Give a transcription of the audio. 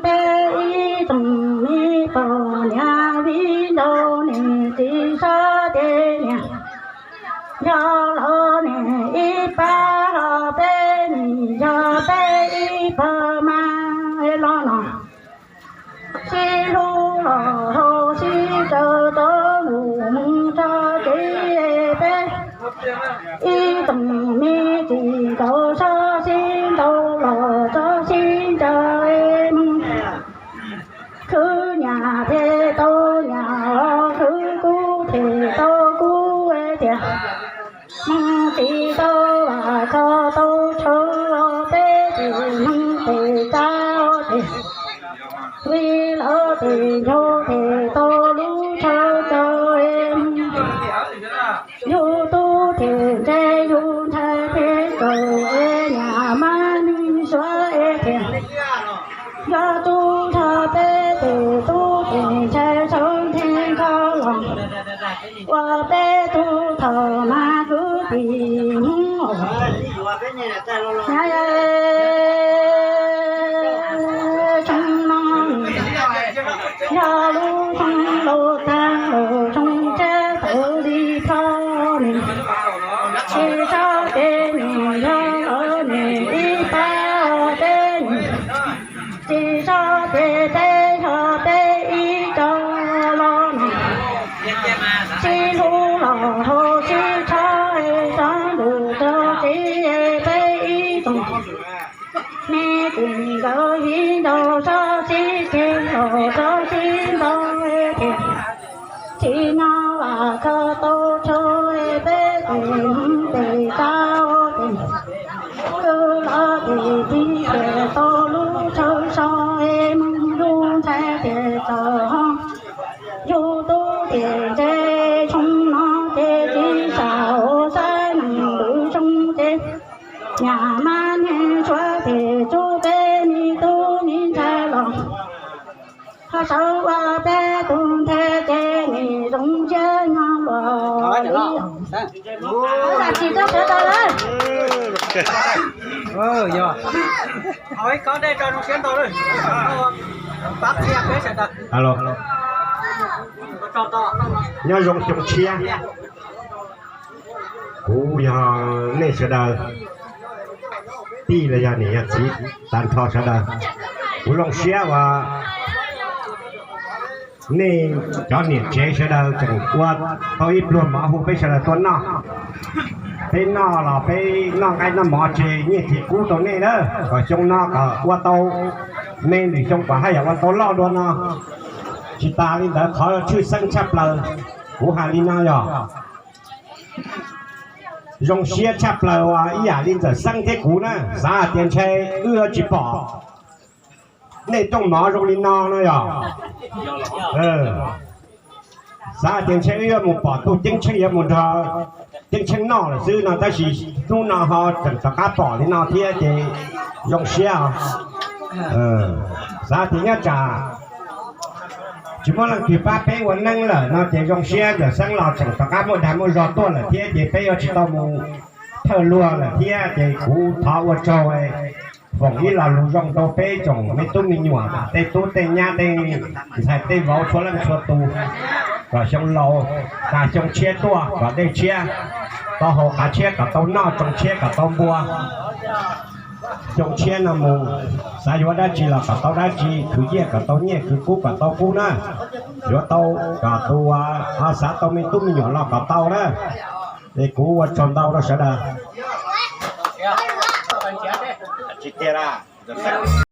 Peb ib tsoom me poj niam viv ncaus niam txiv sab tes niam, yog los niam ib pab los peb nim yog peb ib pawg mas los no. Sib hlub los ho sib caw rov mus mus txog kev peb ib tsoom me txiv nkaus sab sib ntaus los txog sib ncaws mus. Khwv nyam phem tau nyam los khwv kub phem tau kub tiag. Hmoov tsis tau vam txog tau tshauv los peb tsis hmoov phem tau ces vim lawv phem ncho phem tau lub tshauv txog yug tub thiab ntse yug ntxhais thiab txaus es nyam mab neeg suav es thiab. Yog tub nrog peb tes tub tes ntxhais sawv ntheev kho los ua peb tub thaum mas kwv tij Hmoob. Tshoob no yog lub tshoob laus tag lawm, tshoob tshiab tawm li plho nws, tsis txhob peb nws yog lawv nws ib pab peb nws, tsis txhob peb peb yog peb ib co los no, sib hlub los ho sib txhob es txhob ntuj txog txiv peb ib tsoom me txiv nkawd viv ncaus txhob sib ceg los txhob sib ntaus es thiaj tsis nyob vam txog tau tshauv es peb tes hmoov tes txaus tes kwv los tes tib tes tau lub tshauv so es mus yug ntxhais tes txaus ho yug tub tes ntse tshoob no ces tsis sam hauv xab nees lwm tshooj ces nyam mab neeg suav tes tsuj peb me tub me ntxhais los ho sawv ua peb tug nthe ces nim zoo siab nyob luag li. Tsis txog sawv daws lawm. Alo, nyob zoo xyoo tshiab. Kuv yog nej sawv daws tij los yog niam yog txiv tag nrho sawv daws. Kuv zoo siab uas nej cov niam tsev sawv daws tseem ua tau ib pluag mov hu peb sawv daws tuaj noj. Peb noj los peb noj nqaij noj mov tseg nyiaj thiv kub rau nej na, kom xyoo no kom ua tau me, lwm xyoo kom haj yam ua tau loj dua no. Tsis tas li ntawd qhov tshwj xeeb tshaj plaws, kuv hais li no yog zoo siab tshaj plaws uas ib yam li ntxawm Xeeb thiab kuv na, xav hais tias ntshe wb yuav tsis pom nej rooj mov zoo li no no yog. Xav hais tias ntshe wb yuav mus pom tug Ceeb Tsheej yuav mus nrog Ceeb Tsheej noj lawm xwb no, tab sis hnub no ho tseem rov qab pom li no thiab ces zoo siab os. Xav tias nyob tsam tsis muaj leej twg pab peb ua neeb lawm no ces zoo siab ntawm Xeeb los tseem rov qab muaj dag muaj zog tuaj lawm thiab ces peb yuav tsis tau mus thawj luag lawm thiab ces kuv thov ua tsaug foom ib lo lus zoo rau peb tsoom me tub me nyuam, tej tub tej nyab tej ntxhais tej vauv txhua leej txhua tus, kom xyoo laus tas xyoo tshiab tuaj kom dej tshiab, tau haus qav tshiab kom tau noj, tsoo tshiab kom tau npua. Xyoo tshiab no mus xav yuav dab tsi los kom tau dab tsi, khwv nyiaj kom tau nyiaj, khwv kub kom tau kub na. Yuav tau kom tus uas ho xav tau me tub me nyuam los kom tau na. Es kuv ua tsaug ntau rau sawv daws.